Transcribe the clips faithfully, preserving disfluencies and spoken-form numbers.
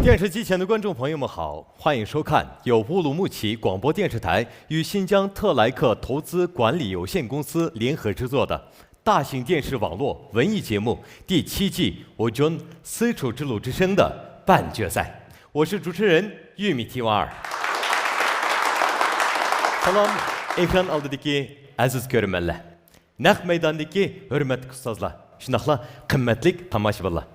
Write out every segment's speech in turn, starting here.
电视机前的观众朋友们好，欢迎收看由乌鲁木齐广播电视台与新疆特莱克投资管理有限公司联合制作的大型电视网络文艺节目第七季《我军丝绸之路之声》的半决赛。我是主持人玉米T Y二。سالام، ئېكران ئالدىدىكى ئەزىز كۆرۈرمەنلەر، نەق مەيداندىكى ھۆرمەتلىك ئۇستازلار، شۇنداقلا قىممەتلىك تاماشىبىنلار.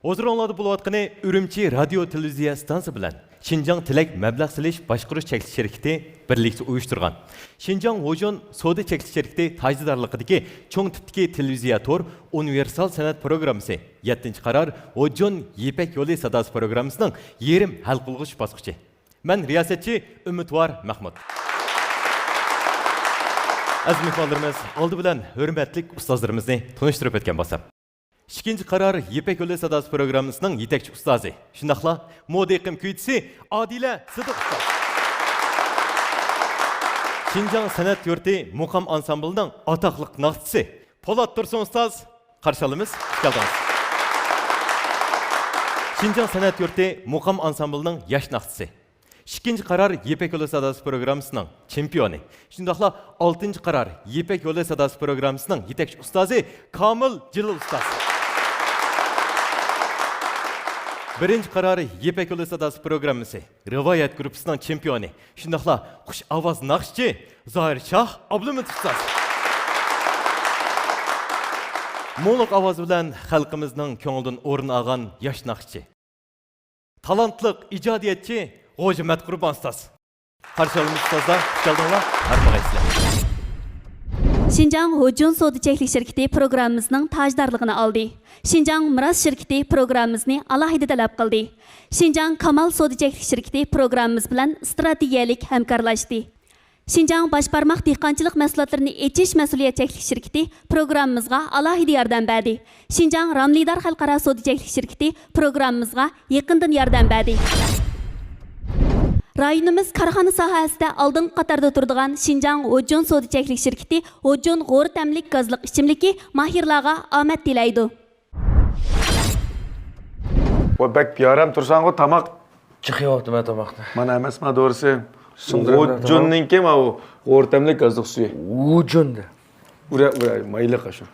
ھۇزۇرۇڭلاردا بولۇۋاتقىنى ئۈرۈمچى رادىيو تېلېۋىزىيە ئىستانسىسى بىلەن شىنجاڭ تىلەك مەبلەغ سېلىش باشقۇرۇش چەكلىك شىركىتى بىرلىكتە ئۇيۇشتۇرغان، شىنجاڭ ھوجۇن سودا چەكلىك شىركىتى تاجدارلىقىدىكى چوڭ تىپتىكى تېلېۋىزىيە تور ئۇنىۋېرسال سەنئەت پروگراممىسى يەتتىنچى قارار ھوجۇن يىپەك يولى ساداسى پروگراممىسىنىڭ يېرىم ھەل قىلغۇچ باسقۇچى. مەن رىياسەتچى ئۈمىدۋار مەخمۇت. ئەزىز مېھمانلىرىمىز، ئالدى بىلەن ھۆرمەتلىك ئۇستازلىرىمىزنى تونۇشتۇرۇپ ئۆتكەن بولسام. ئىككىنچى قارار يىپەك يولى ساداسى پروگراممىسىنىڭ يېتەكچى ئۇستازى، شۇنداقلا مودا ئېقىم كۈيچىسى ئادىلە سىدىق ئۇستاز. شىنجاڭ سەنئەت يۇرتى مۇقام ئانسامبىلىنىڭ ئاتاقلىق ناخشىچىسى پولات تۇرسۇن ئۇستاز، قارشى ئالىمىز، خۇش كەلدىڭىز. شىنجاڭ سەنئەت يۇرتى مۇقام ئانسامبىلىنىڭ ياش ناخشىچىسى، ئىككىنچى قارار يىپەك يولى ساداسى پروگراممىسىنىڭ چېمپىيونى، شۇنداقلا ئالتىنچى قارار يىپەك يولى ساداسى پروگراممىسىنىڭ يېتەكچى ئۇستازى كامىل جېلىل ئۇستاز. بىرىنچى قارار يىپەك يولى ساداسى پروگراممىسى رىۋايەت گۇرۇپپىسىنىڭ چېمپىيونى، شۇنداقلا خۇش ئاۋاز ناخشىچى زاھىر شاھ ئابلىمىت ئۇستاز. مۇڭلۇق ئاۋازى بىلەن خەلقىمىزنىڭ كۆڭلىدىن ئورۇن ئالغان ياش ناخشىچى، تالانتلىق ئىجادىيەتچى غوجىمەت قۇربان ئۇستاز. قارشى ئالىمىز ئۇستازلار، خۇش كەلدىڭلار، ھارمىغايسىلەر. شىنجاڭ ھوجۇن سودا چەكلىك شىركىتى پروگراممىمىزنىڭ تاجدارلىقىنى ئالدى. شىنجاڭ مىراس شىركىتى پروگراممىمىزنى ئالاھىدە تەلەپ قىلدى. شىنجاڭ كامال سودا چەكلىك شىركىتى پروگراممىمىز بىلەن ئىستراتېگىيەلىك ھەمكارلاشتى. شىنجاڭ باش بارماق دېھقانچىلىق مەھسۇلاتلىرىنى ئېچىش مەسئۇلىيەت چەكلىك شىركىتى پروگراممىمىزغا ئالاھىدە ياردەم بەردى. شىنجاڭ راملىدار خەلقئارا سودا چەكلىك شىركىتى پروگراممىمىزغا يېقىندىن ياردەم بەردى. رايونىمىز كارخانا ساھەسىدە ئالدىنقى قاتاردا تۇرىدىغان شىنجاڭ ھوجۇن سودا چەكلىك شىركىتى ھوجۇن غورا تەملىك گازلىق ئىچىملىكى ماھىرلارغا ئامەت تىلەيدۇ. ۋە بەك بىئارام تۇرساڭغۇ، تاماق. چىقىۋاپتىمەن تاماقنى. مانا ئەمەسما دورىسى. سىڭدۈرۈپ بېرىمەن تاماق. ھوجۇننىڭكى ماۋۇ غورا تەملىك گازلىق سۈيى. ھوجۇندە. ئۇرە، ئۇرە، مايلىق ئاشۇ.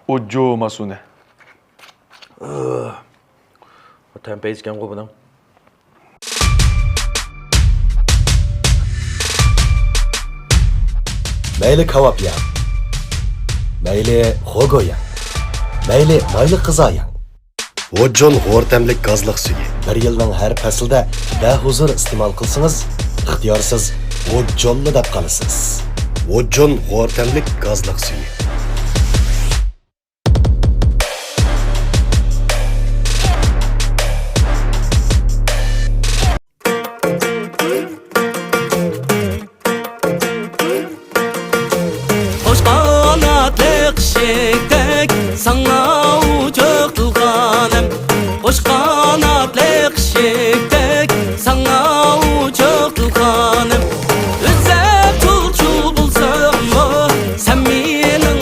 ئوججۇ ماسۇنە. تەم پەيزىكەنغۇ بۇنىڭ. مەيلى كاۋاپ يەڭ، مەيلى خوگو يەڭ، مەيلى مايلىق غىزا يەڭ. ھوجۇن غورا تەملىك گازلىق سۈيى. بىر يىلنىڭ ھەر پەسلىدە بەھۇزۇر ئىستېمال قىلسىڭىز، ئىختىيارسىز ھوجۇنلا دەپ قالىسىز. ھوجۇن غورا تەملىك گازلىق سۈيى. قوش قاناتلىق ئىشىكتەك ساڭا ئۇچۇق تىلغانىم، قوش قاناتلىق ئىشىكتەك ساڭا ئۇچۇق تىلغانىم. ئۆزەك چۇلچۇل بولساممۇ، سەن مېنىڭ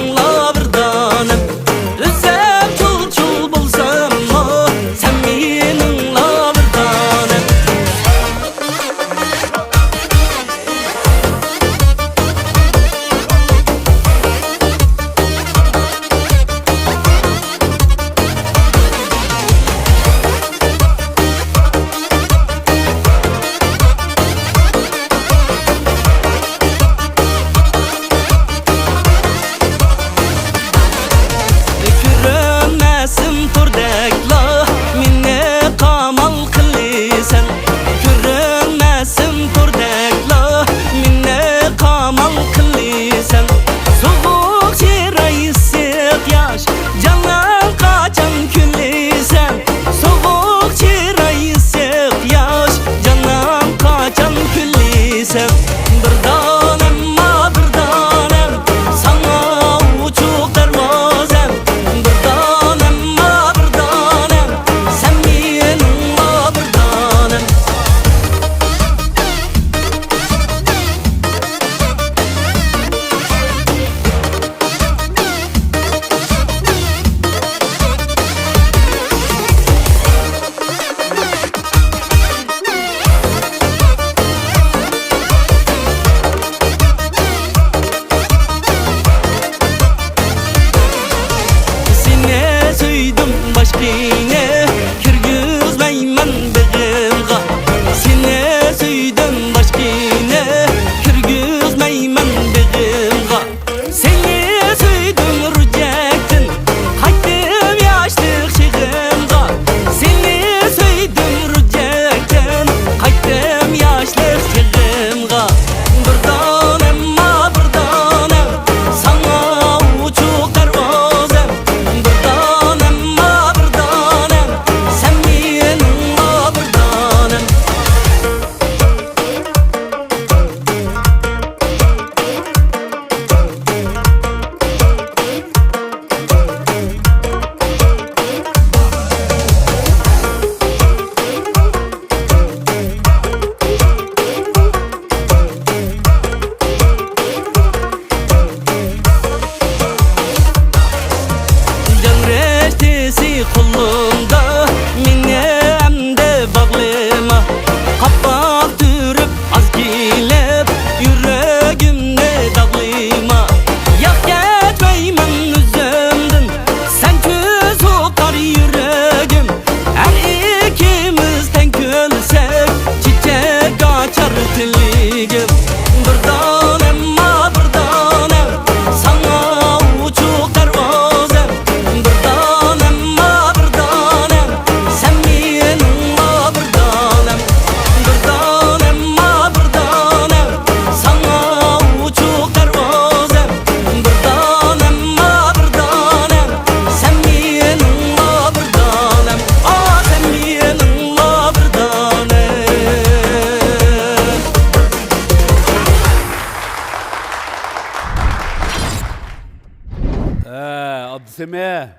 ئە، ئابدۇسەمە،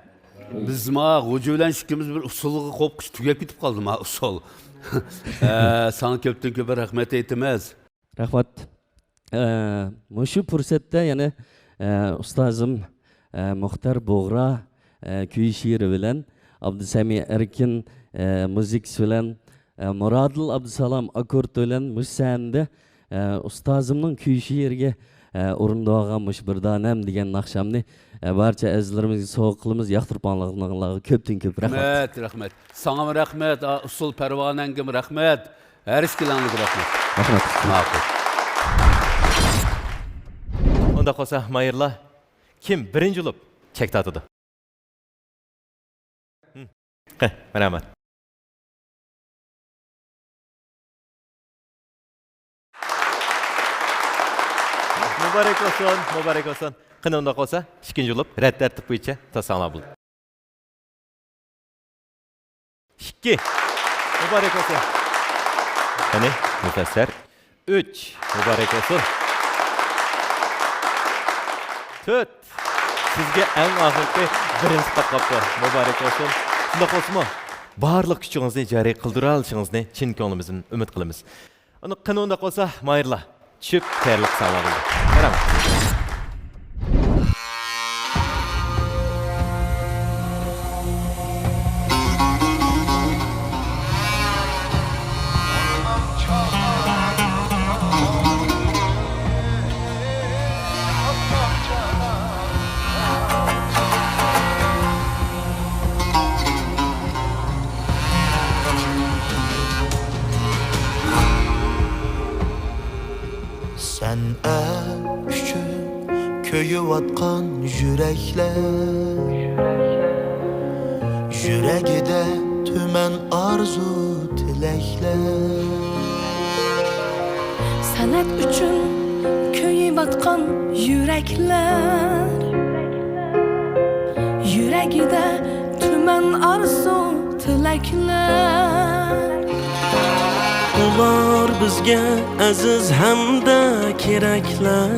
بىز ما غوجا بىلەن ئىككىمىز بىر ئۇسسۇلغا قوپقۇچ تۈگەپ كېتىپ قالدى ما ئۇسسۇل. ئە، ساڭا كۆپتىن كۆپ رەھمەت ئېيتىمىز. رەھمەت. ئە، مۇشۇ پۇرسەتتە يەنە، ئە، ئۇستازىم، ئە، مۇختار بۇغرا، ئە، كۈي شېئىرى بىلەن، ئابدۇسەمى ئەركىن، ئە، مۇزىكىسى بىلەن، ئە، مۇرادىل ئابدۇسالام ئاككورد بىلەن مۇشۇ سەھنىدە، ئە، ئۇستازىمنىڭ كۈي شېئىرىگە، ئە، ئورۇندىۋالغان مۇشۇ بىر دانەم دېگەن ناخشامنى، ئە، بارچە ئەزىزلىرىمىزگە سوۋغا قىلىمىز. ياقتۇرۇپ ئاڭلىغىنىڭلارغا كۆپتىن كۆپ رەھمەت. رەھمەت، رەھمەت. ساڭىمۇ رەھمەت، ئا، ئۇسسۇل پەرۋانەڭگىمۇ رەھمەت. ھەر ئىككىلەڭلارگە رەھمەت. رەھمەت. ماقۇل. ئۇنداق بولسا، ماھىرلار، كىم بىرىنچى بولۇپ چەك تارتىدۇ؟ ھە، مەرھەمەت. مۇبارەك بولسۇن، مۇبارەك بولسۇن. قېنى، ئۇنداق بولسا، ئىككىنچى بولۇپ رەت تەرتىپ بويىچە تارتساڭلار بولىدۇ. ئىككى. مۇبارەك بولسۇن. قېنى، مۇفەسسەر. ئۈچ. مۇبارەك بولسۇن. تۆت. سىزگە ئەڭ ئاخىرقى بىرىنچى قاپقاپتۇ. مۇبارەك بولسۇن. شۇنداق بولسىمۇ، بارلىق كۈچىڭىزنى جارى قىلدۇرالىشىڭىزنى چىن كۆڭلىمىزدىن ئۈمىد قىلىمىز. ئانا، قېنى ئۇنداق بولسا، ماھىرلار، چۈشۈپ تەييارلىق قىلساڭلار بولدى. مانا. سەنئەت ئۈچۈن كۆيۈۋاتقان يۈرەكلەر، يۈرەكلەر، يۈرەكلەر. يۈرەكلەر. سەنئەت ئۈچۈن كۆيۈۋاتقان يۈرەكلەر، يۈرەكلەر، يۈرەكلەر. يۈرەكلەر. يۈرەكلەر. ئۇلار بىزگە ئەزىز ھەمدە كېرەكلەر.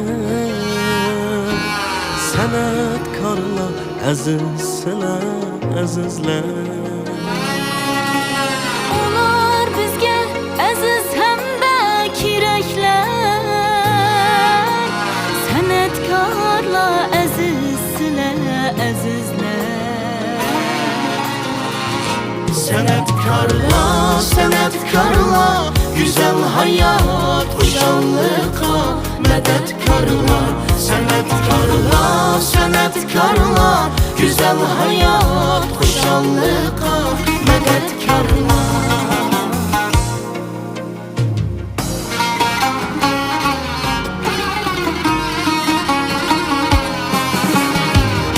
سەنئەتكارلار ئەزىز سىلەر، ئەزىزلەر. ئۇلار بىزگە ئەزىز ھەمدە كېرەكلەر. سەنئەتكارلار ئەزىز سىلەر، ئەزىزلەر. سەنئەتكارلار، سەنئەتكارلار، گۈزەل ھايات خۇشاللىققا مەدەتكارلار. سەنئەتكارلار، سەنئەتكارلار، گۈزەل ھايات خۇشاللىققا مەدەتكارلار.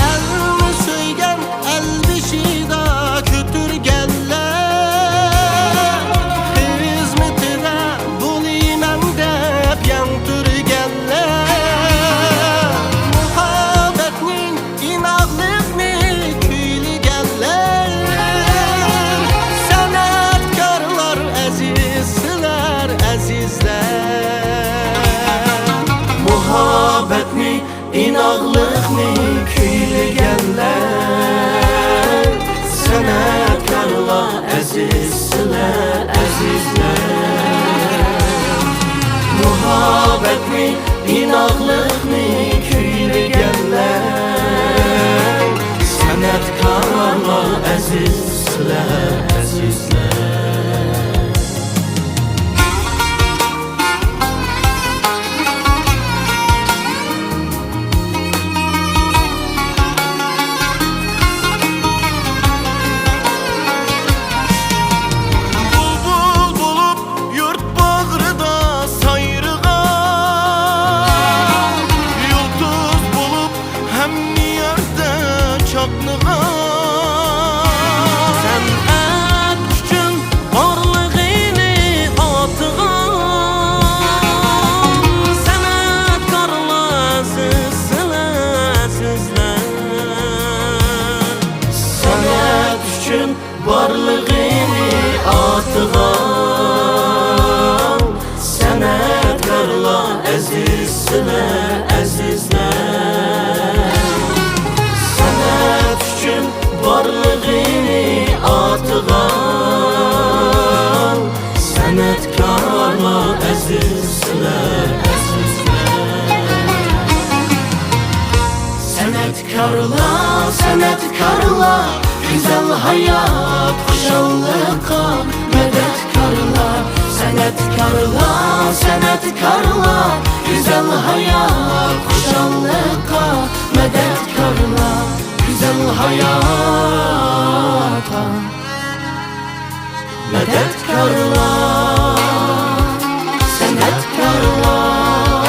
ئەلنى سۆيگەن ئەل بېشىدا كۆتۈرگەنلەر، خىزمىتىدە بولىمەن دەپ يەڭ تۈرگەنلەر، مۇھەببەتنى ئىناقلىقنى كۈيلىگەنلەر، سەنئەتكارلار ئەزىز سىلەر، ئەزىزلەر. مۇھەببەتنى، ئىناقلىقنى كۈيلىگەنلەر، سەنئەتكارلار ئەزىز سىلەر، ئەزىزلەر. مۇھەببەتنى، ئىناقلىقنى كۈيلىگەنلەر، سەنئەتكارلار ئەزىز سىلەر، ئەزىزلەر. بۇلبۇل بولۇپ يۇرت باغرىدا سايرىغان، يۇلتۇز بولۇپ ھەممە يەردە چاقنىغان. سەنئەت ئۈچۈن بارلىقىنى ئاتىغان، سەنئەتكارلار ئەزىز سىلەر، ئەزىزلەر. سەنئەت ئۈچۈن بارلىقىنى ئاتىغان، سەنئەتكارلار ئەزىز سىلەر، ئەزىزلەر. سەنئەتكارلار، سەنئەتكارلار، گۈزەل ھايات خۇشاللىققا مەدەتكارلار. سەنئەتكارلار، سەنئەتكارلار، گۈزەل ھايات خۇشاللىققا مەدەتكارلار. گۈزەل ھاياتقا مەدەتكارلار، سەنئەتكارلار،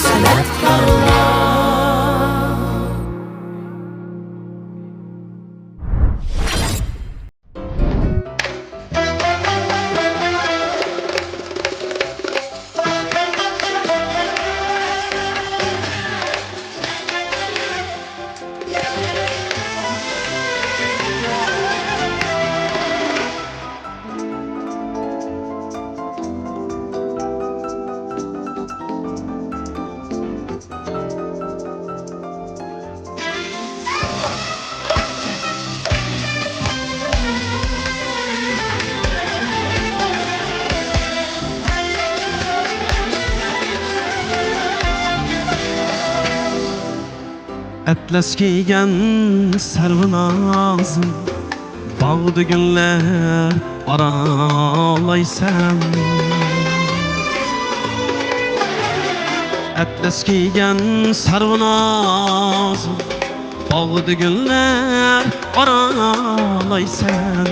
سەنئەتكارلار. ئەتلەس كىيگەن سەرۋىنازىم، باغدا گۈللەر ئارالايسەن. ئەتلەس كىيگەن سەرۋىنازىم، باغدا گۈللەر ئارالايسەن.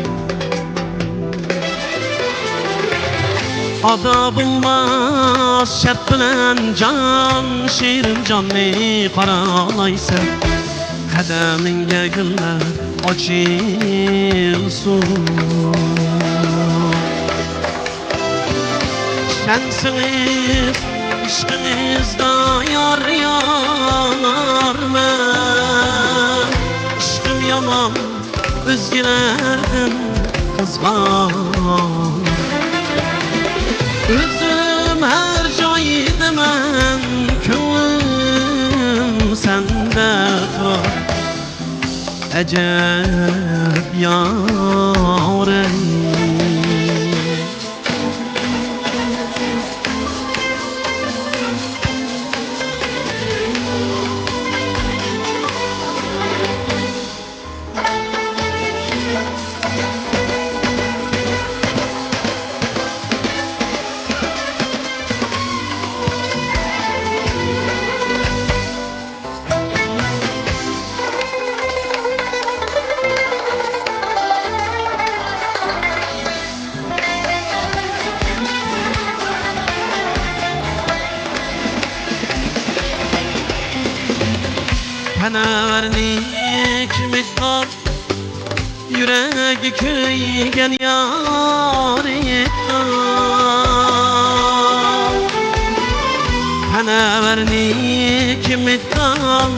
ئادا بولماس شەرت بىلەن جان، شېرىن جاننى قارالايسەن. قەدىمىڭگە گۈللەر ئاچىلسۇن. سەنسىز ئىشقىڭىزدا يار يانارمەن. ئىشقىم يامان، ئۆزگىلەردىن قىزغان. ئۆزۈم ھەر جايدىمەن، كۆڭلۈم سەندە تۇرار. ئەجەب يارەي. پەنەۋەرنى كىم ئېيتقان؟ يۈرەككە كۆيگەن يارىغا. پەنەۋەرنى كىم ئېيتقان؟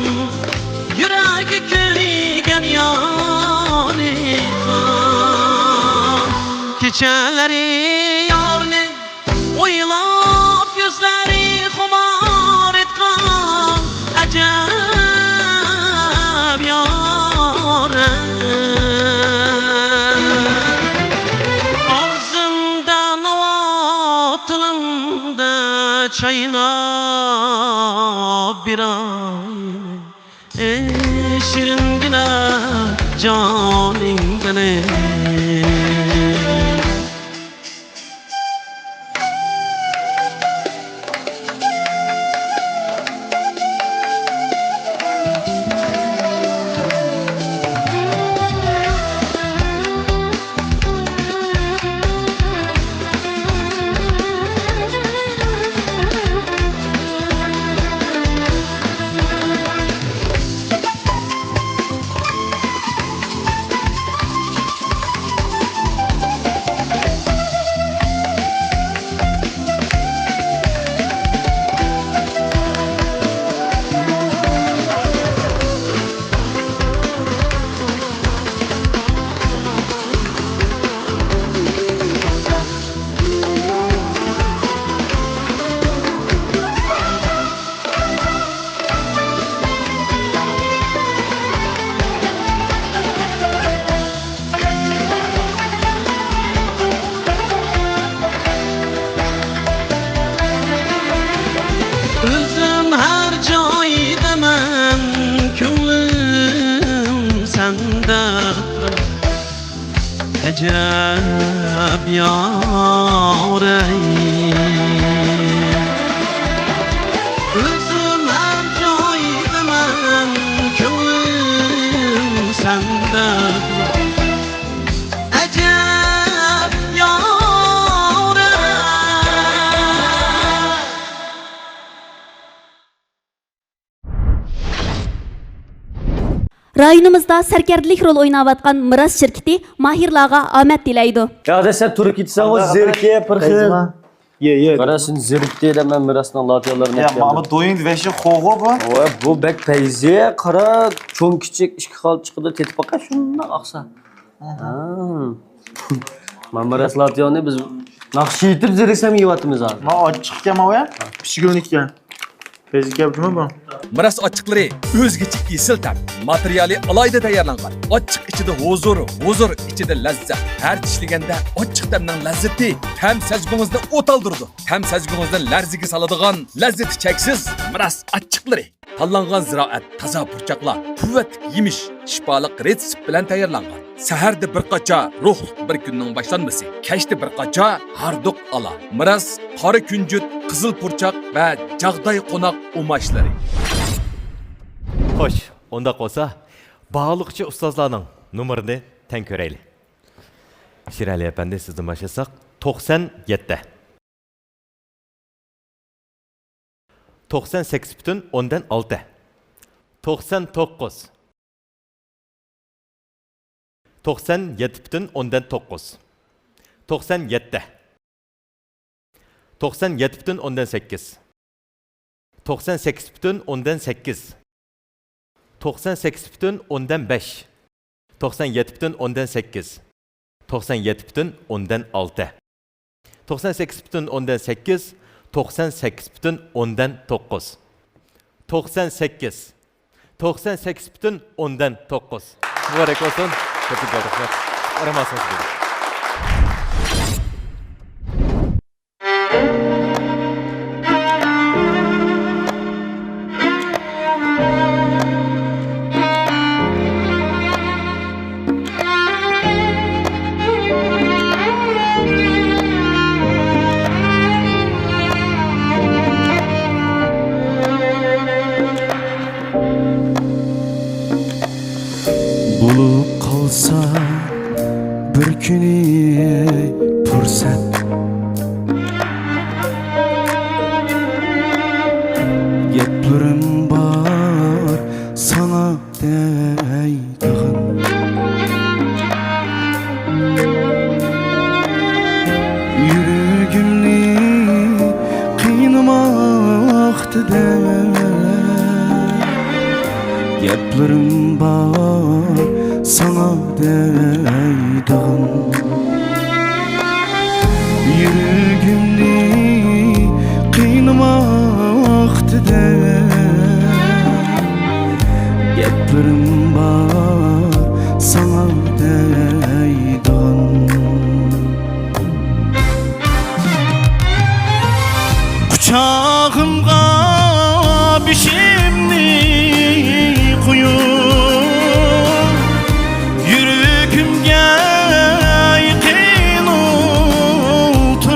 يۈرەككە كۆيگەن يارىغا. كېچەلىرى يارنى ئويلاپ يۈزلىرى خۇمار ئېيتقان ئەجەب يارەي. ئاغزىمدا ناۋا، تىلىمدا چايناپ بېرەي. ئەي شېرىنگىنە جانىڭ دىلىم. ئەجەب يارەي، ئۆزۈم ھەر جايدا مەن، كۆڭلۈم سەندە. ئەجەب يارەي. رايونىمىزدا سەركەردىلىك رول ئويناۋاتقان مىراس شىركىتى ماھىرلارغا ئامەت تىلەيدۇ. يا، سەن تۇرۇپ كېتىسەن، ئۇ زېرىكىپ، بىر خىل. يە، يە. قارا، سېنى زېرىكتى دەپ مەن مىراسنىڭ لاتىيالىرىنى يا، ئەتكەندىم. ماما دويۇڭ ۋەشى خوغۇ بۇ. ۋە، بۇ بەك پەيزى، قارا، چوڭ كىچىك ئىككى خىل چىقىدۇ، تېتىپ باقا، شۇنداق ئاقسا. ئاھا. ھا. ماما مىراس لاتىيانى بىز ناخشا ئېيتىپ زېرىكسەم يەۋاتىمىز ھازىر. ما ئاچچىق ئىكەن ماۋۇ يا. پىشكۈلنىكى. پەيزى كەپتىمۇ بۇ؟ مىراس ئاچچىقلىرى ئۆزگىچە ئېسىل تەم، ماتېرىيالى ئالاھىدە تەييارلانغان. ئاچچىق ئىچىدە ھۇزۇر، ھۇزۇر ئىچىدە لەززەت. ھەر چىشلىگەندە ئاچچىق تەمنىڭ لەززىتى تەم سەزگۈڭىزنى ئوتالدۇرىدۇ. تەم سەزگۈڭىزنى لەرزىگە سالىدىغان لەززىتى چەكسىز مىراس ئاچچىقلىرى. تاللانغان زىرائەت، تازا پۇرچاقلار، قۇۋۋەتلىك يېمىش، شىپالىق رېتسېپ بىلەن تەييارلانغان. سەھەردە بىر قاچا، روھلۇق بىر كۈننىڭ باشلانمىسى. كەچتە بىر قاچا، ھاردۇق ئالا. مىراس، قارا كۈنجۈت، قىزىل پۇرچاق ۋە جاغداي قوناق ئۇماچلىرى. خوش، ئۇنداق بولسا، باھالىغۇچى ئۇستازلارنىڭ نومۇرىنى تەڭ كۆرەيلى. شىرئەلى ئەپەندى، سىزدىن باشلىساق، توقسان يەتتە. توقسان سەككىز پۈتۈن ئوندىن ئالتە. توقسان توققۇز. توقسان يەتتە پۈتۈن ئوندىن توققۇز. توقسان يەتتە. توقسان يەتتە پۈتۈن ئوندىن سەككىز. توقسان سەككىز پۈتۈن ئوندىن سەككىز. توقسان سەككىز پۈتۈن ئوندىن بەش. توقسان يەتتە پۈتۈن ئوندىن سەككىز. توقسان يەتتە پۈتۈن ئوندىن ئالتە. توقسان سەككىز پۈتۈن ئوندىن سەككىز. توقسان سەككىز پۈتۈن ئوندىن توققۇز. توقسان سەككىز. توقسان سەككىز پۈتۈن ئوندىن توققۇز. مۇبارەك بولسۇن. كۆپتىن كۆپ رەھمەت. ئارام ئالسىڭىز بولىدۇ. بولۇپ قالسا بىر كۈنى پۇرسەت، گەپلىرىم بار ساڭا دەيدىغان. يۈرىكىمنى قىينىماقتا دەپ، گەپلىرىم بار ساڭا دەيدىغان. يۈرىكىمنى قىينىماقتا دەپ، گەپلىرىم بار ساڭا دەيدىغان. قۇچاغىمغا بېشىمنى قويۇپ، يۈرىكىمگە يېقىن ئولتۇرۇپ،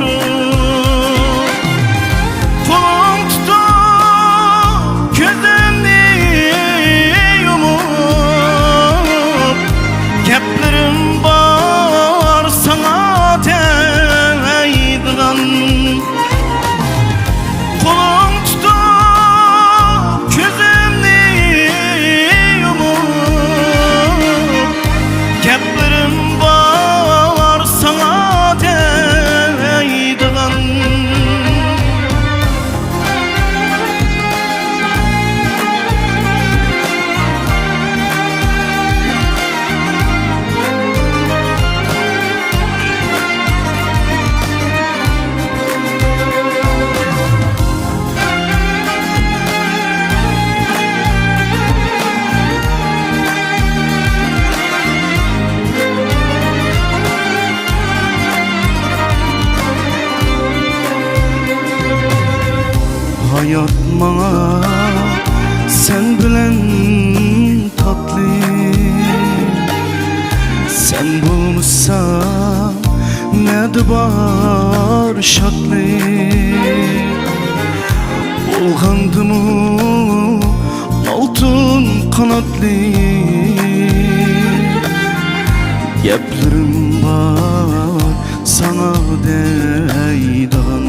قولۇڭ تۇتۇپ، كۆزۈمنى يۇمۇپ، گەپلىرىم بار ساڭا دەيدىغان. قولۇڭ تۇتۇپ، كۆزۈمنى يۇمۇپ، گەپلىرىم بار ساڭا دەيدىغان. ھايات ماڭا سەن بىلەن تاتلىق، سەن بولمىساڭ بار شادلىق، بولغاندىمۇ ئالتۇن قاناتلىق. گەپلىرىم بار ساڭا دەيدىغان،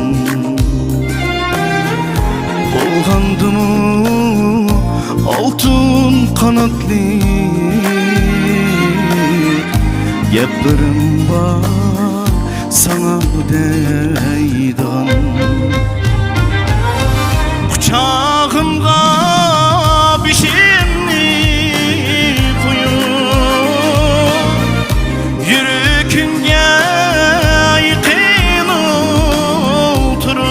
بولغاندىمۇ ئالتۇن قاناتلىق. گەپلىرىم بار ساڭا دەيدىغان، قۇچاغىمغا بېشىمنى قويۇپ، يۈرىكىمگە يېقىن ئولتۇرۇپ،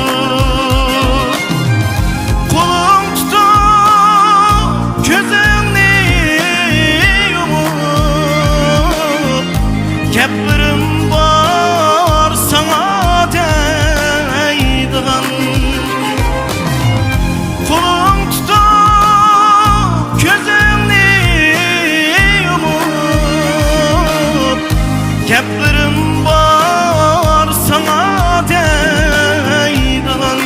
قولۇڭ تۇتۇپ، كۆزۈڭنى يۇمۇپ، گەپلىرىم بار ساڭا دەيدىغان. قولۇڭ تۇتۇپ، كۆزۈڭنى يۇمۇپ، گەپلىرىم بار ساڭا دەيدىغان.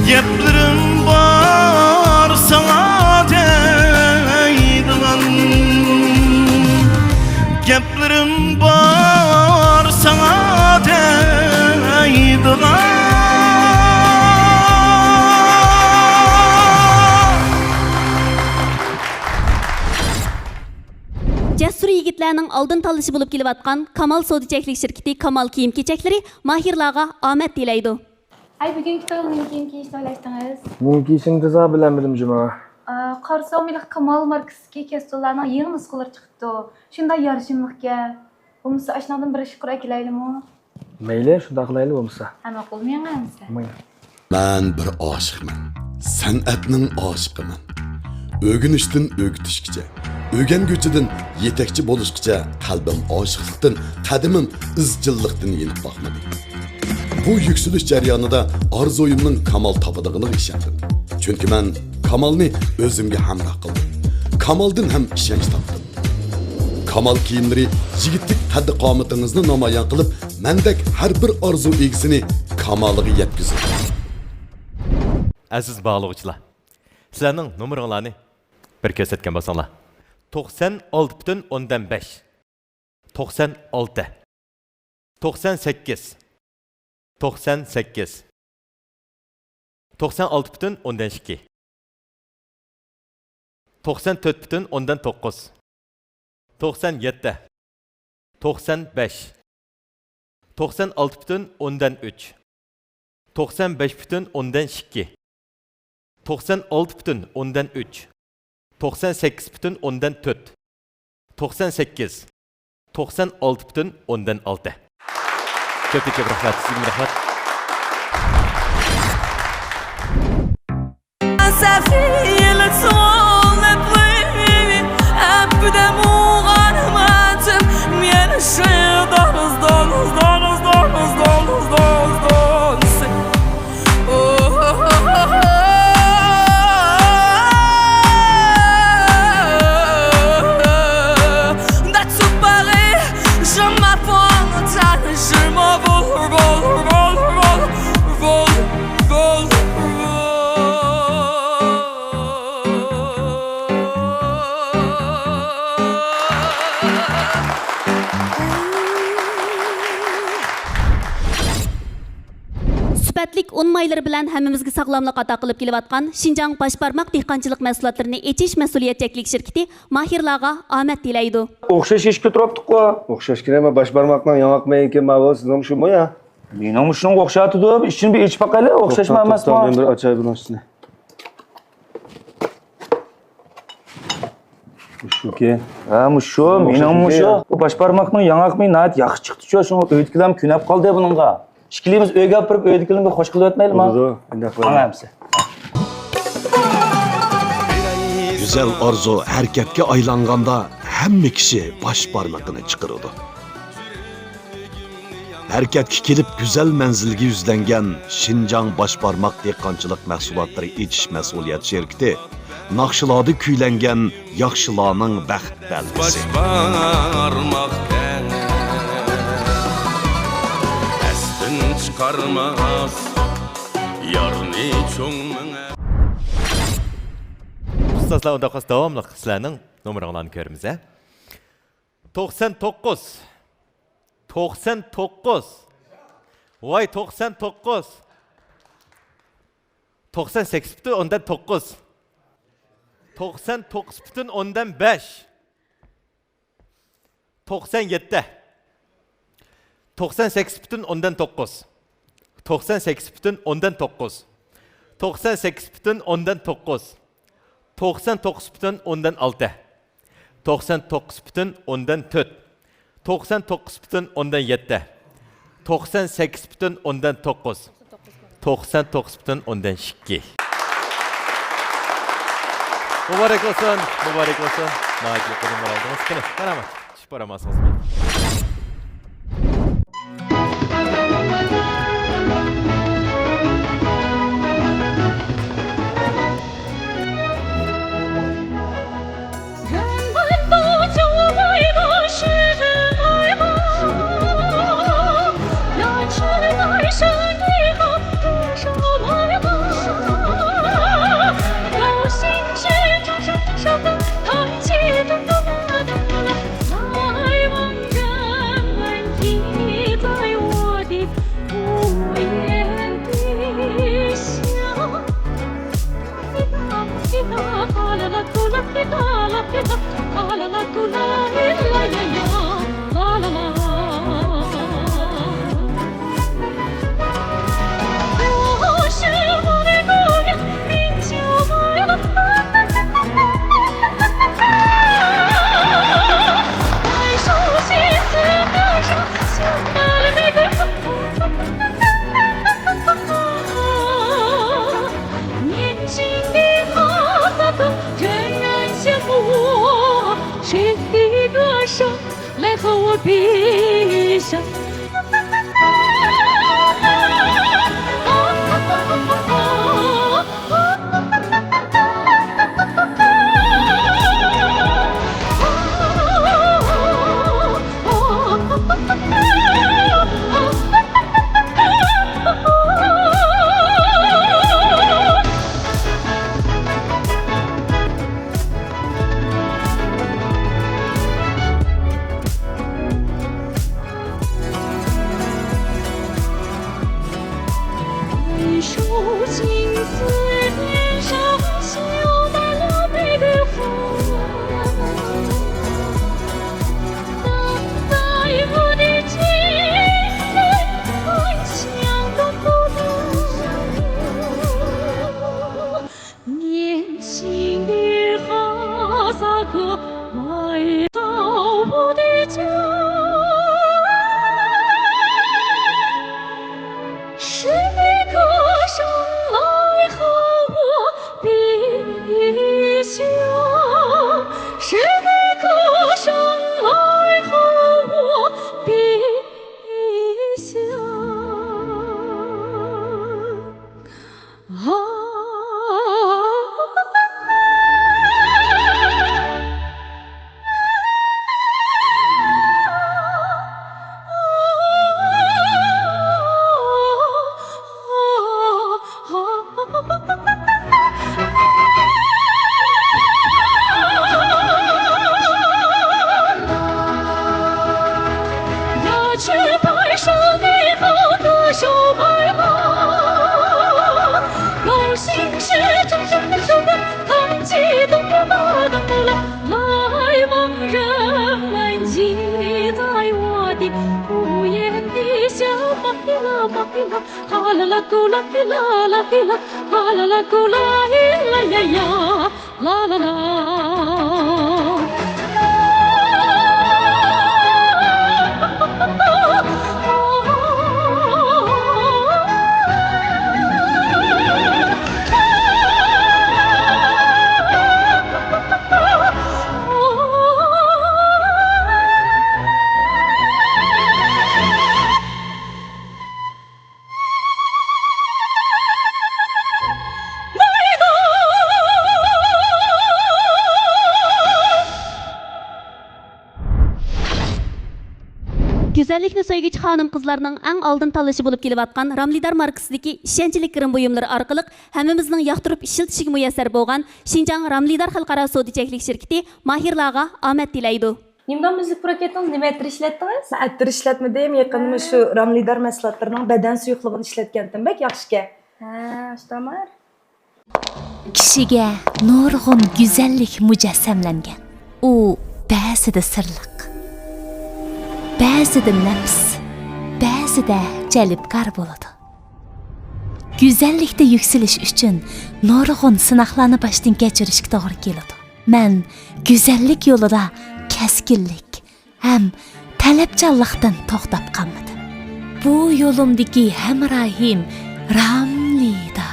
گەپلىرىم بار ساڭا دەيدىغان. گەپلىرىم بار ساڭا دەيدىغان. جەسۇر يىگىتلەرنىڭ ئالدىن تاللىشى بولۇپ كېلىۋاتقان كامال سودا چەكلىك شىركىتى كامال كىيىم كېچەكلىرى ماھىرلارغا ئامەت تىلەيدۇ. ھەي، بۈگۈنكى تويغا نېمە كىيىم كىيىشنى ئويلاشتىڭىز؟ نېمە كىيىشىمنى تېزا بىلەلمىدىم جۇما. ئا، قارىسام ھېلىقى كامال ماركىسىدىكى كەستۇنلارنىڭ يېڭى نۇسخىلىرى چىقىپتۇ. شۇنداق يارىشىملىقكەن. بولمىسا ئاشۇنىڭدىن بىر ئىككى قۇر ئەكېلەيلىمۇ؟ مەيلى، شۇنداق قىلايلى بولمىسا. ھە، ماقۇل، مېڭە ئەمىسە. ماڭا. مەن بىر ئاشىقمەن. سەنئەتنىڭ ئاشىقىمەن. ئۆگىنىشتىن ئۆگىتىشكىچە، ئۆگەنگۈچىدىن يېتەكچى بولۇشقىچە قەلبىم ئاشىقلىقتىن، قەدىمىم ئىزچىللىقتىن يېنىپ باقمىدى. بۇ يۈكسىلىش جەريانىدا ئارزۇيۇمنىڭ كامال تاپىدىغىنىغا ئىشەندىم. چۈنكى مەن كامالنى ئۆزۈمگە ھەمراھ قىلدىم. كامالدىن ھەم ئىشەنچ تاپتىم. كامال كىيىملىرى يىگىتلىك قەددى-قامىتىڭىزنى نامايان قىلىپ، مەندەك ھەر بىر ئارزۇ ئىگىسىنى كامالىغا يەتكۈزىدۇ. ئەزىز باھالىغۇچىلار، سىلەرنىڭ نومۇرۇڭلارنى بىر كۆرسەتكەن بولساڭلار. توقسان ئالتە پۈتۈن ئوندىن بەش. توقسان ئالتە. توقسان سەككىز. توقسان سەككىز. توقسان ئالتە پۈتۈن ئوندىن ئىككى. توقسان تۆت پۈتۈن ئوندىن توققۇز. توقسان يەتتە. توقسان بەش. توقسان ئالتە پۈتۈن ئوندىن ئۈچ. توقسان بەش پۈتۈن ئوندىن ئىككى. توقسان ئالتە پۈتۈن ئوندىن ئۈچ. توقسان سەككىز پۈتۈن ئوندىن تۆت. توقسان سەككىز. توقسان ئالتە پۈتۈن ئوندىن ئالتە. كۆپتىن كۆپ رەھمەت، سىزگىمۇ رەھمەت. سۈپەتلىك ئۇن مايلىرى بىلەن ھەممىمىزگە ساغلاملىق ئاتا قىلىپ كېلىۋاتقان شىنجاڭ باش بارماق دېھقانچىلىق مەھسۇلاتلىرىنى ئېچىش مەسئۇلىيەت چەكلىك شىركىتى ماھىرلارغا ئامەت تىلەيدۇ. ئوخشاش ئىش كۆتۈرۈپتۇققۇ. ئوخشاش كىرەمە باش بارماقنىڭ ياڭاق مېيىكى ماۋۇ سىزنىڭ شۇمۇ يا؟ مېنىڭمۇ شۇنىڭغا ئوخشاۋاتىدۇ. ئىچىنى بىر ئېچىپ باقايلى، ئوخشاشمۇ توختاپ، ئەمەسمۇ؟ توختاپ، مەن بىر ئاچاي بۇنىڭ ئۈستىنى. مۇشۇكەن. ھە، مۇشۇ، مېنىڭمۇ مۇشۇ. بۇ باش بارماقنىڭ ياڭاق مېيى ناھايىتى ياخشى چىقتىچۇ، شۇڭا ئۆيدىكىلەرمۇ كۆنەپ قالدى بۇنىڭغا. ئىككىلىمىز ئۆيگە ئاپىرىپ، ئۆيدىكىلەرنى بىر خوش قىلىۋەتمەيلىما؟ بولىدۇ، ئۇنداق قىلايلى. ماڭا ئەمسە. گۈزەل ئارزۇ ھەرىكەتكە ئايلانغاندا، ھەممە كىشى باش بارمىقىنى چىقىرىدۇ. ھەرىكەتكە كېلىپ، گۈزەل مەنزىلگە يۈزلەنگەن شىنجاڭ باش بارماق دېھقانچىلىق مەھسۇلاتلىرى ئېچىش مەسئۇلىيەت شىركىتى ناخشىلاردا كۈيلەنگەن ياخشىلارنىڭ بەخت بەلگىسى. باش بارماق دەڭ. قارىماس يارنى چوڭ مېڭە. ئۇستازلار، ئۇنداق بولسا داۋاملىق سىلەرنىڭ نومۇرۇڭلارنى كۆرىمىز، ھە؟ توقسان توققۇز. توقسان توققۇز. ۋاي، توقسان توققۇز. توقسان سەككىز پۈتۈن ئوندىن توققۇز. توقسان توققۇز پۈتۈن ئوندىن بەش. توقسان يەتتە. توقسان سەككىز پۈتۈن ئوندىن توققۇز. توقسان سەككىز پۈتۈن ئوندىن توققۇز. توقسان سەككىز پۈتۈن ئوندىن توققۇز. توقسان توققۇز پۈتۈن ئوندىن ئالتە. توقسان توققۇز پۈتۈن ئوندىن تۆت. توقسان توققۇز پۈتۈن ئوندىن يەتتە. توقسان سەككىز پۈتۈن ئوندىن توققۇز. توقسان توققۇز پۈتۈن ئوندىن ئىككى. مۇبارەك بولسۇن، مۇبارەك بولسۇن. ناھايىتى يۇقىرى نومۇر ئالدىڭىز. قېنى، مەرھەمەت. چۈشۈپ بارامسىز؟ گۈزەللىكنى سۆيگۈچى خانىم-قىزلارنىڭ ئەڭ ئالدىن تاللىشى بولۇپ كېلىۋاتقان راملىدار ماركىسىدىكى ئىشەنچلىك گىرىم بۇيۇملىرى ئارقىلىق ھەممىمىزنىڭ ياقتۇرۇپ ئىشلىتىشىگە مۇيەسسەر بولغان شىنجاڭ راملىدار خەلقئارا سودا چەكلىك شىركىتى ماھىرلارغا ئامەت تىلەيدۇ. نېمىدام مۈزۈك پۇراكەتنىڭ نېمە ئەتىر ئىشلەتتىڭىز؟ مەن ئەتىر ئىشلەتمىدىم، يېقىندا مۇشۇ راملىدار مەھسۇلاتلىرىنىڭ بەدەن سۇيۇقلۇقىنى ئىشلەتكەنتىم، بەك ياخشىكەن. ھە، ئاشتامار. كىشىگە نۇرغۇن گۈزەللىك مۇجەسسەملەنگەن. ئۇ بەزىدە سىرلىق، بەزىدە نەپىس، بەزىدە جەلپكار بولىدۇ. گۈزەللىكتە يۈكسىلىش ئۈچۈن نۇرغۇن سىناقلارنى باشتىن كەچۈرۈشكە توغرا كېلىدۇ. مەن گۈزەللىك يولىدا كەسكىنلىك ھەم تەلەپچانلىقتىن توختاپ قالمىدىم. بۇ يولۇمدىكى ھەمراھىم راملىدا.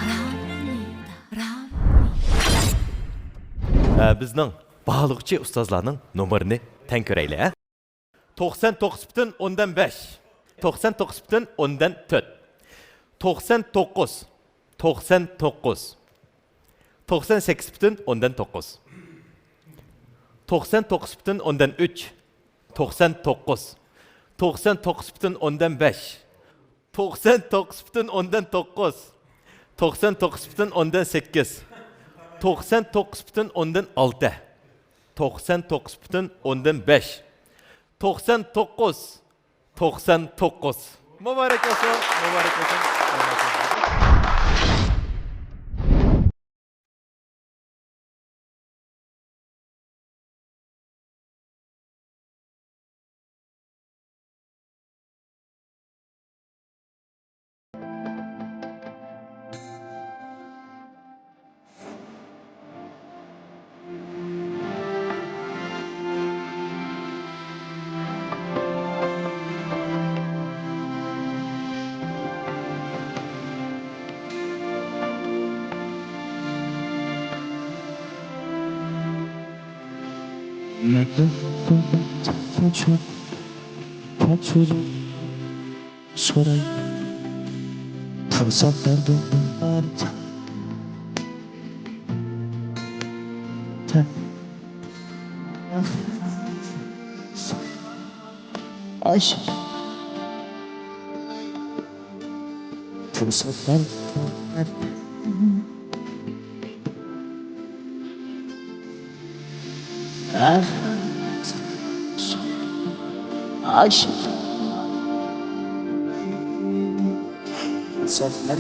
ھە، بىزنىڭ باھالىغۇچى ئۇستازلارنىڭ نومۇرىنى تەڭ كۆرەيلى، ھە؟ توقسان توققۇز پۈتۈن ئوندىن بەش، توقسان توققۇز پۈتۈن ئوندىن تۆت، توقسان توققۇز، توقسان توققۇز، توقسان سەككىز پۈتۈن ئوندىن توققۇز، توقسان توققۇز پۈتۈن ئوندىن ئۈچ، توقسان توققۇز، توقسان توققۇز پۈتۈن ئوندىن بەش، توقسان توققۇز پۈتۈن ئوندىن توققۇز، توقسان توققۇز پۈتۈن ئوندىن سەككىز، توقسان توققۇز پۈتۈن ئوندىن ئالتە، توقسان توققۇز پۈتۈن ئوندىن بەش، توقسان توققۇز، توقسان توققۇز. مۇبارەك بولسۇن، مۇبارەك بولسۇن. سوراي پۇرسەتلەردىن ئارتۇق. ئاشۇ پۇرسەتلەر ئاشۇ پۇرسەتلەر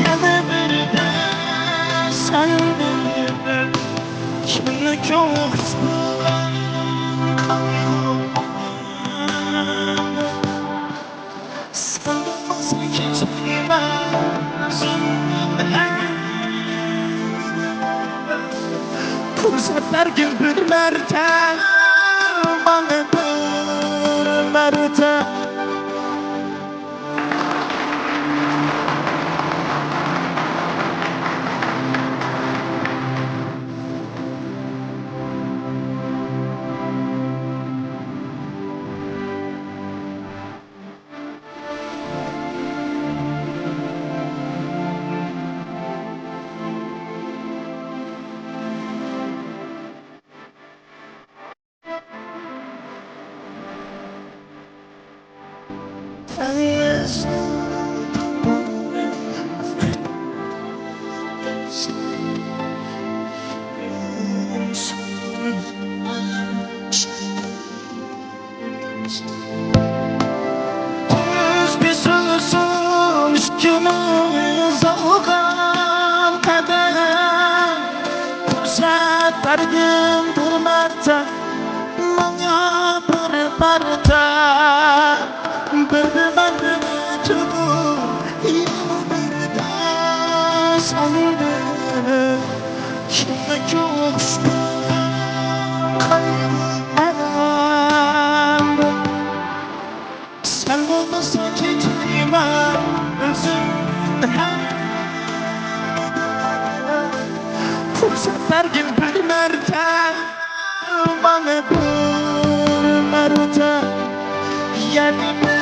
يەنە بىردە سەن بىلىمەن، كىمنى كۆڭۈل قىسقان قايغۇ. سەن بولمىساڭ كەچمەيمەن ئۆزۈمدىن. پۇرسەت بەرگىن بىر مەرتە، ماڭا بىر مەرتە. تۈز بېسىلسۇن ئىككىمىز ئالغان قەدەم، پۇرسەت بەرگىن بىر مەرتە، ماڭا بىر مەرتە، بىر مەرتە، يەنە بىردە سەن بىلەن. كىمگە قۇشقان قايغۇ ئەلەم؟ سەن بولمىساڭ كېتىمەن ئۆزۈمدىن ھەم. پۇرسەت بەرگىن بىر مەرتە، ماڭا بىر مەرتە، يەنە بىر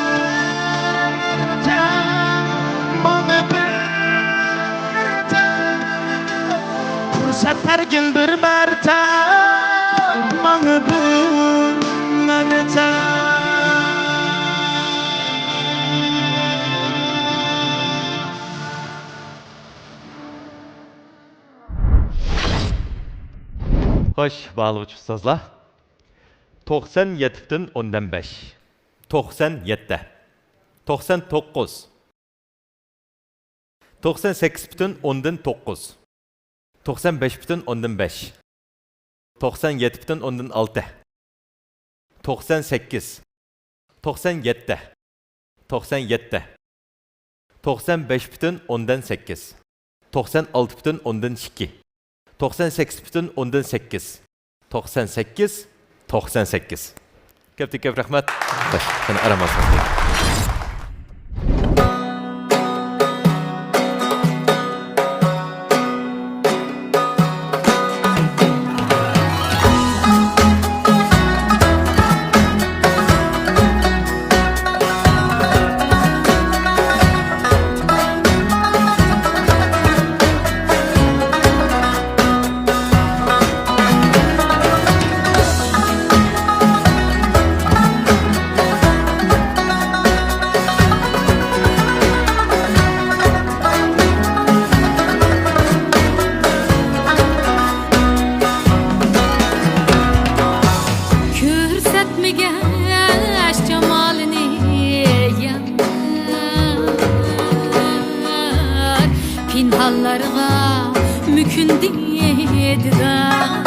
مەرتە، ماڭا بىر مەرتە. بەرگىن بىر مەرتەم ماڭا بىر مەرتەم. خوش، باھالىغۇچى ئۇستازلار. توقسان يەتتە پۈتۈن ئوندىن بەش. توقسان يەتتە. توقسان توققۇز. توقسان سەككىز پۈتۈن ئوندىن توققۇز. توقسان بەش پۈتۈن ئوندىن بەش. توقسان يەتتە پۈتۈن ئوندىن ئالتە. توقسان سەككىز. توقسان يەتتە. توقسان يەتتە. توقسان بەش پۈتۈن ئوندىن سەككىز. توقسان ئالتە پۈتۈن ئوندىن ئىككى. توقسان سەككىز پۈتۈن ئوندىن سەككىز. توقسان سەككىز، توقسان سەككىز. كۆپتىن كۆپ رەھمەت. خوش، قېنى ئارام ئالسىڭىز. كۆرسەتمىگەچ جامالىنى يار، پىنھانلارغا مۆكۈندى دىدار.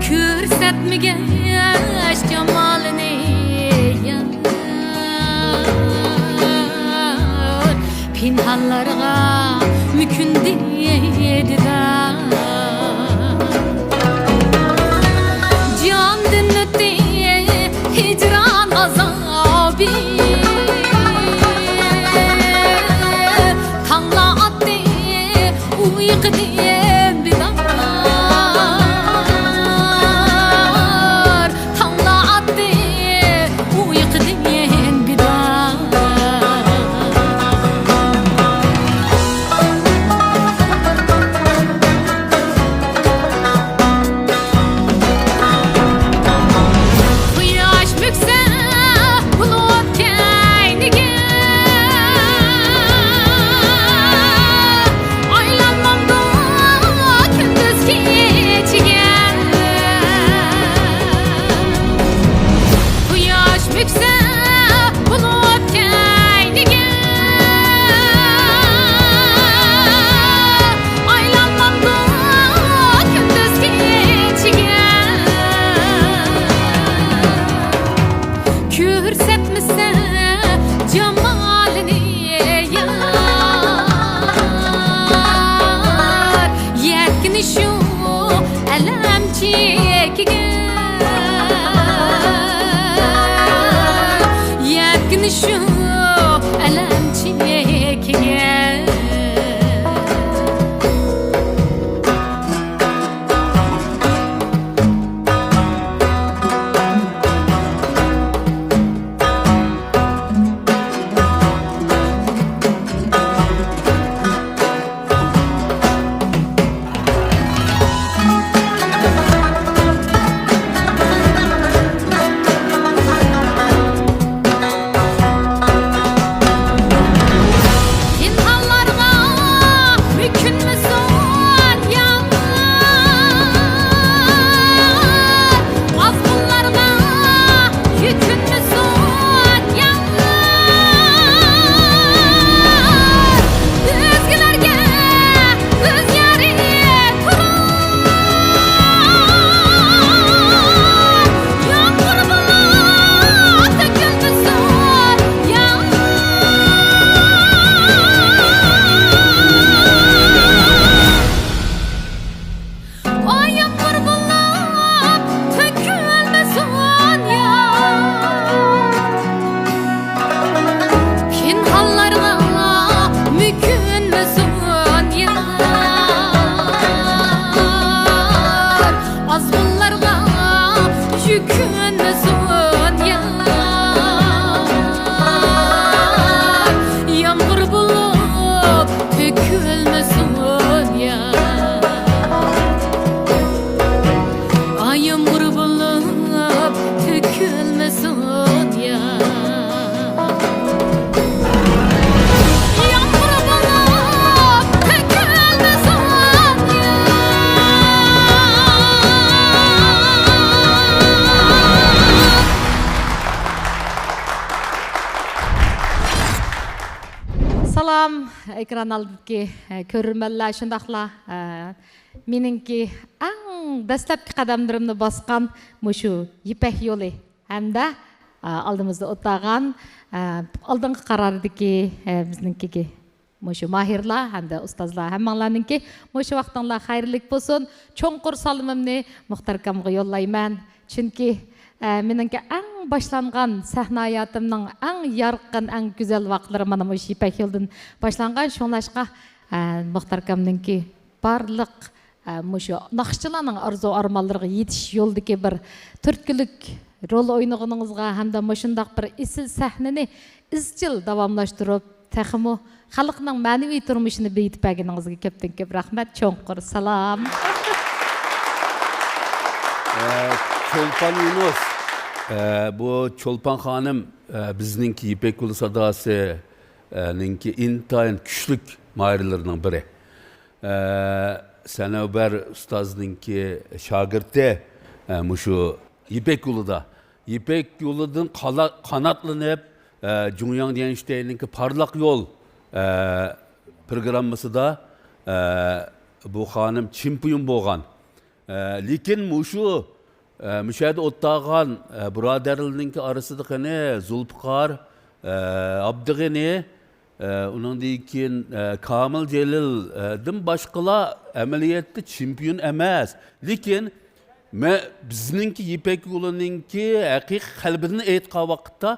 كۆرسەتمىگەچ جامالىنى يار، پىنھانلارغا مۆكۈندى دىدار. جاندىن ئۆتتى ھىجران ئازابى، تاڭلار ئاتتى ئۇيقۇدىن بىدار، تاڭلار ئاتتى ئۇيقۇدىن بىدار. قۇياش مۆكسە بۇلۇت كەينىگە، ئايلانمامدۇ كۈندۈز كېچىگە. قۇياش مۆكسە بۇلۇت كەينىگە، ئايلانمامدۇ كۈندۈز كېچىگە. كۆرسەتمىسە جامالىنى يار، يەتكىنى شۇ ئەلەم چېكىگە، يەتكىنى شۇ ئەلەم چېكىگە. پىنھانلارغا مۆكۈنمىسۇن يار، ئازغۇنلارغا يۈكۈنمىسۇن يار، ئۆزگىلەرگە ئۆز يارى قۇرۇپ، يامغۇر بولۇپ تۆكۈلمىسۇن يار. ئاي يامغۇر بولۇپ تۆكۈلمىسۇن يار، پىنھانلارغا مۆكۈنمىسۇن يار، ئازغۇنلارغا يۈكۈنمىسۇن يار، يامغۇر بولۇپ تۆكۈلمىسۇن ئېكران ئالدىدىكى، ئە، كۆرۈرمەنلەر، شۇنداقلا، ئە، مېنىڭكى ئەڭ دەسلەپكى قەدەملىرىمنى باسقان مۇشۇ يىپەك يولى ھەمدە، ئە، ئالدىمىزدا ئولتۇرغان، ئە، ئالدىنقى قارارىدىكى، ئە، بىزنىڭكى مۇشۇ ماھىرلار ھەمدە ئۇستازلار، ھەممىڭلارنىڭكى مۇشۇ ۋاقتىڭلار خەيرلىك بولسۇن. چوڭقۇر سالىمىمنى مۇختەر ئاكامغا يوللايمەن. چۈنكى، ئە، مېنىڭكى ئەڭ باشلانغان سەھنە ھاياتىمنىڭ ئەڭ يارقىن، ئەڭ گۈزەل ۋاقىتلىرى مانا مۇشۇ يىپەك يولىدىن باشلانغان. شۇڭلاشقا، ئە، مۇختەر ئاكامنىڭكى بارلىق، ئە، مۇشۇ ناخشىچىلارنىڭ ئارزۇ ئارمانلىرىغا يېتىش يولىدىكى بىر تۈرتكىلىك رول ئوينىغىنىڭىزغا ھەمدە مۇشۇنداق بىر ئېسىل سەھنىنى ئىزچىل داۋاملاشتۇرۇپ، تېخىمۇ خەلقنىڭ مەنىۋى تۇرمۇشىنى بېيىتىپ بەرگىنىڭىزگە كۆپتىن كۆپ رەھمەت، چوڭقۇر سالام. ئە، چولپان يۇنۇس، ئە، بۇ چولپان خانىم، ئە، بىزنىڭكى يىپەك يولى ساداسى، ئە، نىڭكى ئىنتايىن كۈچلۈك ماھىرلىرىنىڭ بىرى. ئە، سەنەۋبەر ئۇستازنىڭكى شاگىرتى، ئە، مۇشۇ يىپەك يولىدا، يىپەك يولىدىن قالا-، قاناتلىنىپ، ئە، جۇڭياڭ جيەنشىتەينىڭكى پارلاق يول، ئە، پروگراممىسىدا، ئە، بۇ خانىم چېمپىيون بولغان. ئە، لېكىن مۇشۇ، ئە، مۇشۇ يەردە ئولتۇرغان، ئە، بۇرادەرلىرىنىڭكى ئارىسىدا قېنى زۇلپىقار، ئە، ئابدىغېنى، ئە، ئۇنىڭدىن كېيىن، ئە، كامىل جېلىلدىن باشقىلار ئەمەلىيەتتە چېمپىيون ئەمەس. لېكىن مە-، بىزنىڭكى يىپەك يولىنىڭكى ھەقىقىي قەلبىدىن ئېيتقان ۋاقىتتا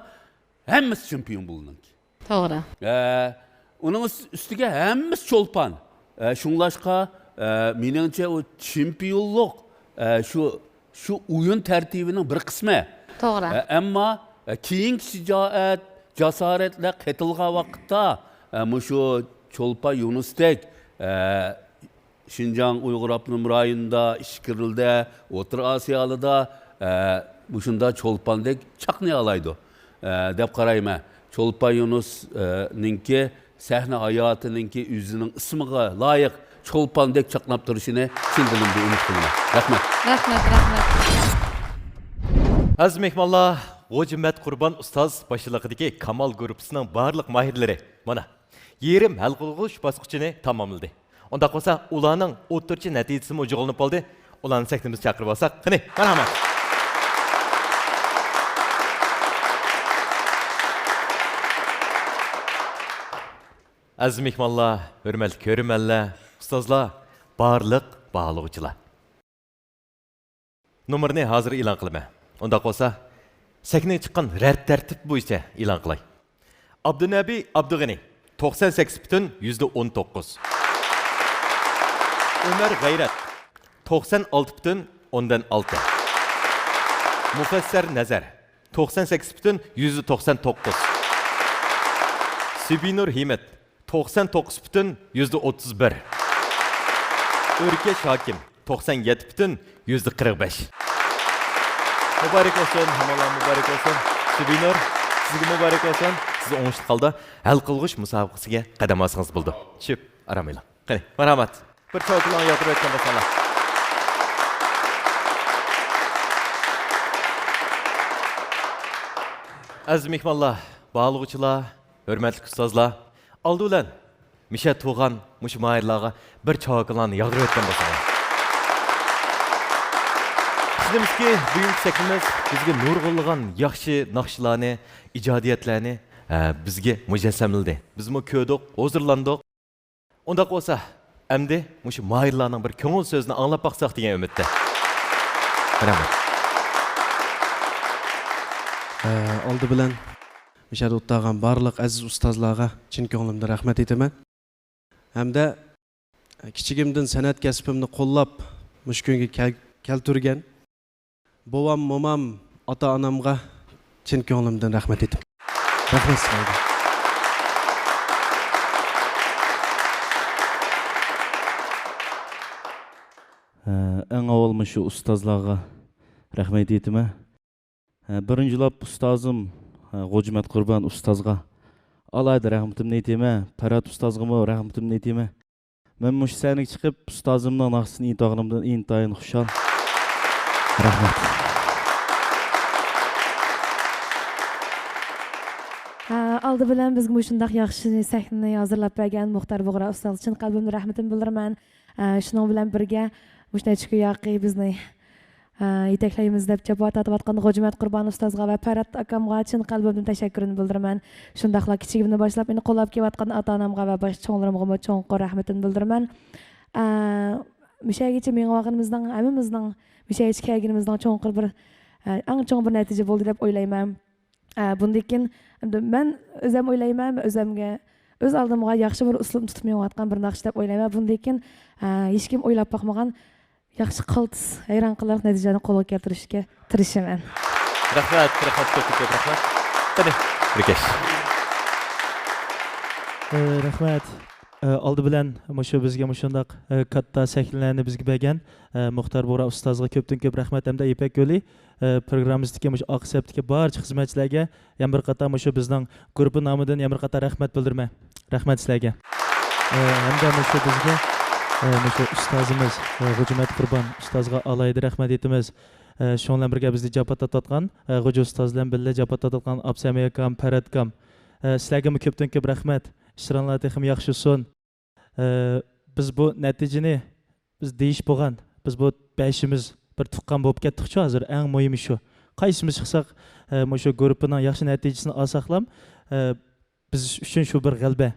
ھەممىسى چېمپىيون بۇلارنىڭكى. توغرا. ئە، ئۇنىڭ ئۈس-، ئۈستىگە ھەممىسى چولپان. ئە، شۇڭلاشقا، ئە، مېنىڭچە ئۇ چېمپىيونلۇق، ئە، شۇ، شۇ ئويۇن تەرتىپىنىڭ بىر قىسمى. توغرا. ئە، ئەمما، ئە، كېيىنكى شىجائەت، جاسارەتلەر قېتىلغان ۋاقىتتا، ئە، مۇشۇ چولپان يۇنۇستەك، ئە، شىنجاڭ ئۇيغۇر ئاپتونوم رايونىدا، ئىچكىرىلدە، ئوتتۇرا ئاسىيالىدا، ئە، مۇشۇنداق چولپاندەك چاقنىيالايدۇ، ئە، دەپ قارايمەن. چولپان يۇنۇس، ئە، نىڭكى سەھنە ھاياتىنىڭكى ئۆزىنىڭ ئىسمىغا لايىق چولپاندەك چاقناپ تۇرۇشىنى چىن دىلىمدىن ئۈمىد قىلىمەن. رەھمەت. رەھمەت، رەھمەت. ئەزىز مېھمانلار، غوجىمەت قۇربان ئۇستاز باشچىلىقىدىكى كامال گۇرۇپپىسىنىڭ بارلىق ماھىرلىرى مانا يېرىم ھەل قىلغۇچ باسقۇچىنى تاماملىدى. ئۇنداق بولسا، ئۇلارنىڭ ئوتتۇرىچە نەتىجىسىمۇ جۇغلىنىپ بولدى. ئۇلارنى سەھنىمىزگە چاقىرىپ ئالساق، قېنى، مەرھەمەت. ئەزىز مېھمانلار، ھۆرمەتلىك كۆرۈرمەنلەر، ئۇستازلار، بارلىق باھالىغۇچىلار. نومۇرنى ھازىر ئېلان قىلىمەن. ئۇنداق بولسا، سەھنىگە چىققان رەت تەرتىپ بويىچە ئېلان قىلاي. ئابدۇنەبى ئابدۇغېنى، توقسان سەككىز پۈتۈن يۈزدە ئون توققۇز. ئۆمەر غەيرەت، توقسان ئالتە پۈتۈن ئوندىن ئالتە. مۇفەسسەر نەزەر، توقسان سەككىز پۈتۈن يۈزدە توقسان توققۇز. سۈبىنۇر ھىمىت، توقسان توققۇز پۈتۈن يۈزدە ئوتتۇز بىر. ئۆركەش ھاكىم، توقسان يەتتە پۈتۈن يۈزدە قىرىق بەش. مۇبارەك بولسۇن، ھامانلا مۇبارەك بولسۇن. سۈبىنۇر، سىزگە مۇبارەك بولسۇن. سىز ئوڭۇشلۇق ھالدا ھەل قىلغۇچ مۇسابىقىسىگە قەدەم باسسىڭىز بولىدۇ. چۈشۈپ ئارام ئېلىڭ. قېنى، مەرھەمەت. بىر چاۋاكلارنى ياغدۇرۇۋەتكەن بولساڭلار. ئەزىز مېھمانلار، باھالىغۇچىلار، ھۆرمەتلىك ئۇستازلار، ئالدى بىلەن مىشە تۇغان مۇشۇ ماھىرلارغا بىر چاۋاكلارنى ياغدۇرۇۋەتكەن بولساڭلار. ئىشىنىمىزكى، بۈگۈنكى سەھنىمىز بىزگە نۇرغۇنلىغان ياخشى ناخشىلارنى، ئىجادىيەتلەرنى، ئە، بىزگە مۇجەسسەملىدى. بىزمۇ كۆردۇق، ھۇزۇرلاندۇق. ئۇنداق بولسا، ئەمدى مۇشۇ ماھىرلارنىڭ بىر كۆڭۈل سۆزىنى ئاڭلاپ باقساق دېگەن ئۈمىدتە. رەھمەت. ئە، ئالدى بىلەن مۇشۇ يەردە ئولتۇرغان بارلىق ئەزىز ئۇستازلارغا چىن كۆڭلۈمدىن رەھمەت ئېيتىمەن. ھەمدە كىچىكىمدىن سەنئەت كەسپىمنى قوللاپ، مۇشۇ كۈنگە كەل-، كەلتۈرگەن بوۋام، مومام، ئاتا-ئانامغا چىن كۆڭلۈمدىن رەھمەت ئېيتىمەن. رەھمەت سىلەرگە. ھە، ئەڭ ئاۋۋال مۇشۇ ئۇستازلارغا رەھمەت ئېيتىمەن. ھە، بىرىنچىلاپ ئۇستازىم، ھە، غوجىمەت قۇربان ئۇستازغا ئالاھىدە رەھمىتىمنى ئېيتىمەن. پەرھات ئۇستازغىمۇ رەھمىتىمنى ئېيتىمەن. مەن مۇشۇ سەھنىگە چىقىپ، ئۇستازىمنىڭ ناخشىسىنى ئېيتىۋالغىنىمدىن ئىنتايىن خۇشال. رەھمەت. ھە، ئالدى بىلەن بىزگە مۇشۇنداق ياخشى سەھنىنى ھازىرلاپ بەرگەن مۇختەر بۇغرا ئۇستازغا چىن قەلبىمدىن رەھمىتىمنى بىلدۈرىمەن. ئە، شۇنىڭ بىلەن بىرگە، مۇشۇ نەچچە كۈن ياقى بىزنى، ئە، يېتەكلەيمىز دەپ جاپا تارتىۋاتقان غوجىمەت قۇربان ئۇستازغا ۋە پەرھات ئاكامغا چىن قەلبىمدىن تەشەككۈرۈمنى بىلدۈرىمەن. شۇنداقلا كىچىكىمدىن باشلاپ مېنى قوللاپ كېلىۋاتقان ئاتا-ئانامغا ۋە باشقا چوڭلىرىمغىمۇ چوڭقۇر رەھمىتىمنى بىلدۈرىمەن. ئە، مۇشەگىچە مېڭىۋالغىنىمىزنىڭ، ھەممىمىزنىڭ مۇشەگىچە كەلگىنىمىزنىڭ چوڭقۇر بىر، ئە، ئەڭ چوڭ بىر نەتىجە بولدى دەپ ئويلايمەن. ئە، بۇندىن كېيىن، ئەمدى مەن ئۆزۈم ئويلايمەن، ئۆزۈمگە، ئۆز ئالدىمغا ياخشى بىر ئۇسلۇبنى تۇتۇپ مېڭىۋاتقان بىر ناخشا دەپ ئويلايمەن. بۇندىن كېيىن، ئە، ھېچكىم ئويلاپ باقمىغان ياخشى قالتىس، ھەيران قالارلىق نەتىجىلەرنى قولغا كەلتۈرۈشكە تىرىشىمەن. رەھمەت، رەھمەت، كۆپتىن كۆپ رەھمەت. قېنى، رىكەش. ئە، رەھمەت. ئە، ئالدى بىلەن مۇشۇ بىزگە مۇشۇنداق، ئە، كاتتا سەھنىلەرنى بىزگە بەرگەن، ئە، مۇختەر بۇغرا ئۇستازغا كۆپتىن كۆپ رەھمەت ھەمدە يىپەك يولى، ئە، پروگراممىسىدىكى مۇشۇ ئارقا سەپتىكى بارچە خىزمەتچىلەرگە يەنە بىر قېتىم مۇشۇ بىزنىڭ گۇرۇپپا نامىدىن يەنە بىر قېتىم رەھمەت بىلدۈرىمەن. رەھمەت سىلەرگە. ئە، ھەمدە مۇشۇ بىزگە، ئە، مۇشۇ ئۇستازىمىز، ئە، غوجىمەت قۇربان ئۇستازغا ئالاھىدە رەھمەت ئېيتىمىز. ئە، شۇنىڭ بىلەن بىرگە بىزنى جاپا تارتىۋاتقان، ئە، غوجا ئۇستاز بىلەن بىللە جاپا تارتىۋاتقان ئابسەمى ئاكام، پەرھات ئاكام، ئە، سىلەرگىمۇ كۆپتىن كۆپ رەھمەت. ئىشلىرىڭلار تېخىمۇ ياخشى ئۆتسۇن. ئە، بىز بۇ نەتىجىنى بىز دېيىش بولغان، بىز بۇ بەشىمىز بىر تۇغقان بولۇپ كەتتۇقچۇ ھازىر، ئەڭ مۇھىمى شۇ. قايسىمىز چىقساق، ئە، مۇشۇ گۇرۇپپىنىڭ ياخشى نەتىجىسىنى ئالساقلام، ئە، بىز ئۈچۈن شۇ بىر غەلىبە.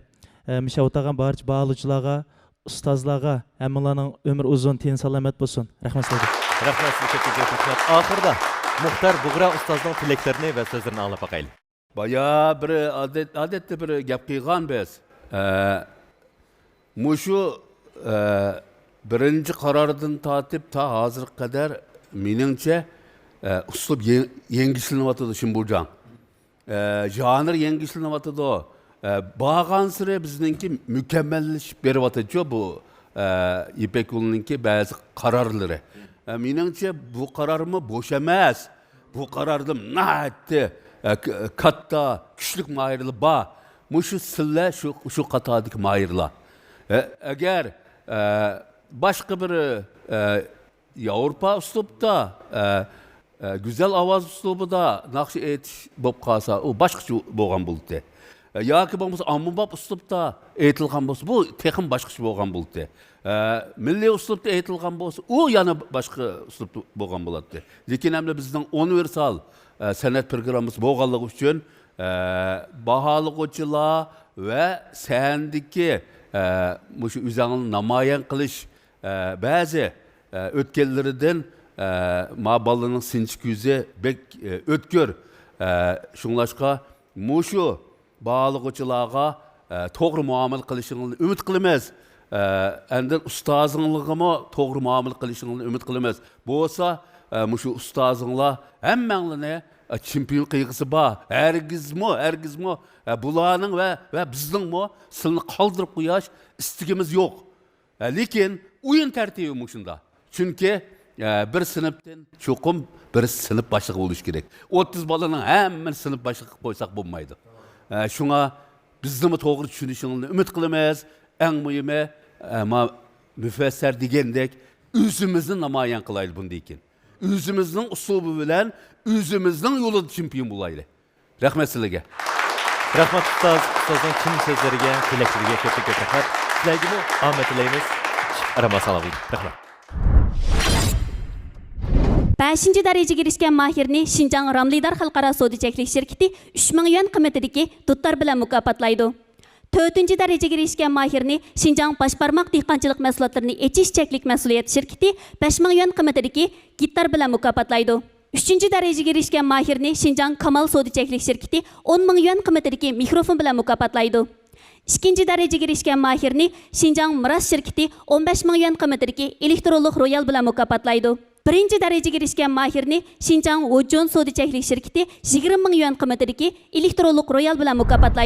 ئە، مۇشۇ ئولتۇرغان بارچە باھالىغۇچىلارغا، ئۇستازلارغا ھەممىڭلارنىڭ ئۆمرى ئۇزۇن، تېنى سالامەت بولسۇن. رەھمەت سىلەرگە. رەھمەت سىزگە كۆپتىن كۆپ رەھمەت. ئاخىرىدا مۇختەر بۇغرا ئۇستازنىڭ تىلەكلىرىنى ۋە سۆزلىرىنى ئاڭلاپ باقايلى. بايا بىر ئادەت-، ئادەتتە بىر گەپ قىلغان بىز. ئە، مۇشۇ، ئە، بىرىنچى قاراردىن تارتىپ تا ھازىرغا قەدەر مېنىڭچە، ئە، ئۇسلۇب يېڭ-، يەڭگۈشلىنىۋاتىدۇ شىنبۇجاڭ. ئە، ژانىر يەڭگۈشلىنىۋاتىدۇ. ئە، بارغانسېرى بىزنىڭكى مۇكەممەللىشىپ بېرىۋاتىدۇچۇ بۇ، ئە، يىپەك يولىنىڭكى بەزى قارارلىرى. ئە، مېنىڭچە بۇ قارارمۇ بوش ئەمەس. بۇ قاراردا ناھايىتى، ئە، ك-، كاتتا، كۈچلۈك ماھىرلار بار. مۇشۇ سىلەر شۇ، شۇ قاتاردىكى ماھىرلار. ئە، ئەگەر، ئە، باشقا بىر، ئە، ياۋروپا ئۇسلۇبىدا، ئە، ئە، گۈزەل ئاۋاز ئۇسلۇبىدا ناخشا ئېيتىش بولۇپ قالسا، ئۇ باشقىچە بولغان بولاتتى. ئە، ياكى بولمىسا ئاممىباب ئۇسلۇبتا ئېيتىلغان بولسا، بۇ تېخىمۇ باشقىچە بولغان بولاتتى. ئە، مىللىي ئۇسلۇبتا ئېيتىلغان بولسا، ئۇ يەنە باشقا ئۇسلۇبتا بولغان بولاتتى. لېكىن ئەمدى بىزنىڭ ئۇنىۋېرسال، ئە، سەنئەت پىروگراممىسى بولغانلىقى ئۈچۈن، ئە، باھالىغۇچىلار ۋە سەھنىدىكى، ئە، مۇشۇ ئۆزەڭنى نامايان قىلىش، ئە، بەزى، ئە، ئۆتكەللىرىدىن، ئە، ما بالىنىڭ سىنچى كۆزى بەك، ئە، ئۆتكۈر. ئە، شۇڭلاشقا مۇشۇ باھالىغۇچىلارغا، ئە، توغرا مۇئامىلە قىلىشىڭلارنى ئۈمىد قىلىمىز. ئە، ئاندىن ئۇستازىڭلارغىمۇ توغرا مۇئامىلە قىلىشىڭلارنى ئۈمىد قىلىمىز. بولسا، ئە، مۇشۇ ئۇستازىڭلار ھەممەڭلارنى، ئە، چېمپىيون قىلغۇسى بار. ھەرگىزمۇ، ھەرگىزمۇ، ئە، بۇلارنىڭ ۋە، ۋە بىزنىڭمۇ سىلىنى قالدۇرۇپ قويۇش ئىستىكىمىز يوق. ئە، لېكىن ئويۇن تەرتىپى مۇشۇنداق. چۈنكى، ئە، بىر سىنىپتىن چوقۇم بىر سىنىپ باشلىقى بولۇشى كېرەك. ئوتتۇز بالىنىڭ ھەممىنى سىنىپ باشلىقى قىلىپ قويساق بولمايدۇ. ئە، شۇڭا بىزنىمۇ توغرا چۈشىنىشىڭلارنى ئۈمىد قىلىمىز. ئەڭ مۇھىمى، ئە، ما مۇفەسسەر دېگەندەك ئۆزىمىزنى نامايان قىلايلى بۇندىن كېيىن. ئۆزىمىزنىڭ ئۇسلۇبى بىلەن ئۆزىمىزنىڭ يولىدا چېمپىيون بولايلى. رەھمەت سىلەرگە. رەھمەت ئۇستاز، ئۇستازنىڭ چىن سۆزلىرىگە، تىلەكلىرىگە كۆپتىن كۆپ رەھمەت. سىلەرگىمۇ ئامەت تىلەيمىز. ئارام ئالساڭلار بولىدۇ. رەھمەت. بەشىنچى دەرىجىگە ئېرىشكەن ماھىرنى شىنجاڭ راملىدار خەلقئارا سودا چەكلىك شىركىتى ئۈچ مىڭ يۈەن قىممىتىدىكى دۇتار بىلەن مۇكاپاتلايدۇ. تۆتىنچى دەرىجىگە ئېرىشكەن ماھىرنى شىنجاڭ باش بارماق دېھقانچىلىق مەھسۇلاتلىرىنى ئېچىش چەكلىك مەسئۇلىيەت شىركىتى بەش مىڭ يۈەن قىممىتىدىكى گىتار بىلەن مۇكاپاتلايدۇ. ئۈچىنچى دەرىجىگە ئېرىشكەن ماھىرنى شىنجاڭ كامال سودا چەكلىك شىركىتى ئون مىڭ يۈەن قىممىتىدىكى مىكروفون بىلەن مۇكاپاتلايدۇ. ئىككىنچى دەرىجىگە ئېرىشكەن ماھىرنى شىنجاڭ مىراس شىركىتى ئون بەش مىڭ يۈەن قىممىتىدىكى ئېلېكترونلۇق رويال بىلەن مۇكاپاتلايدۇ. بىرىنچى دەرىجىگە ئېرىشكەن ماھىرنى شىنجاڭ ۋۇجۇن سودا چەكلىك شىركىتى يىگىرمە مىڭ يۈەن قىممىتىدىكى ئېلېكترونلۇق رويال بىلەن مۇكاپاتلايدۇ.